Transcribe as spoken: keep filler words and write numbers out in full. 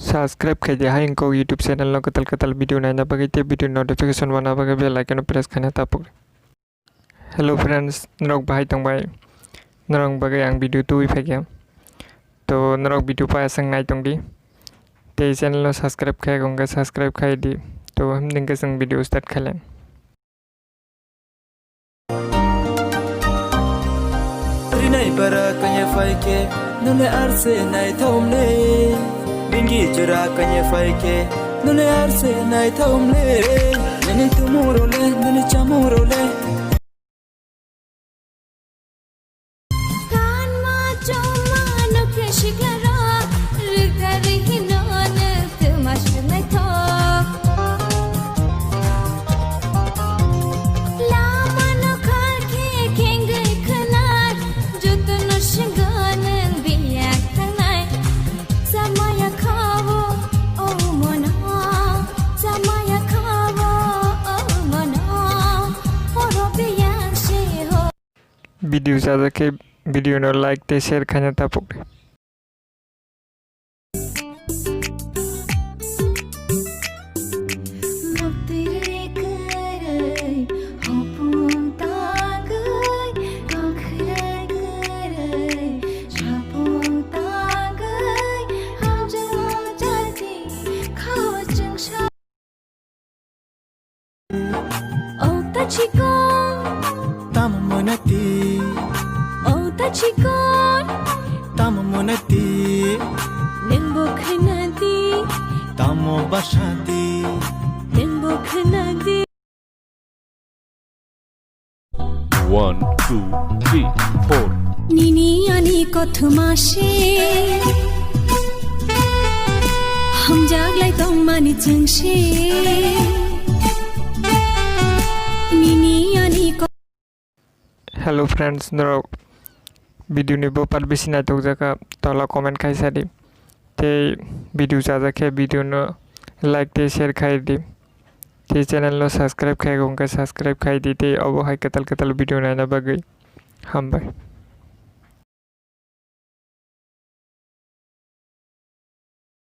Subscribe khai di hai wngkha o YouTube channel no kwtal kwtal video naina bagwi tei video notification mana bagwi bell icon no press khaina tapuk. Hello friends, norok bahai tongbai? Norok bagwi ang video tubui phaikha. To norok video paya swng nai tongdi. Tei channel no subscribe khai wngkha, subscribe khai di. To himding khe chwng video start khailai. Rinai bara kanya phaikhe, nune arse nai thomle. Bingi jora kanya phaikhe, nune arse nai thomle. Nini tumurole, nini chamurole. Kanma choma nokhe siklarok, rwkha rihino nwng twma swngnaithok. Lama nokharkhe khengwi khwnar, jotono swngo nwng biyak thangnai. Chamaya khawo, o mono, chamaya khawo, o mono, oro biyang se ho. Video chajak khe video no like tei share khaina tapuk di. O ta chikon. Tamo monati. O ta chikon. Tamo monati. Nwng bo khwnadi. Tamo basadi. Nwng bo khwnadi. One, two, three, four. Nini ani kothoma se hamjak lai tongmani chwng se. Nini ani ko- Hello friends, norok video ni bo part bisi naithok jakha, tola comment khai sadi. Tei video chajak khe video no like tei share khai di. Tei channel no subscribe khai wngkha, subscribe khai di tei obo hai kwtal kwtal video naina bagwi. Hambai.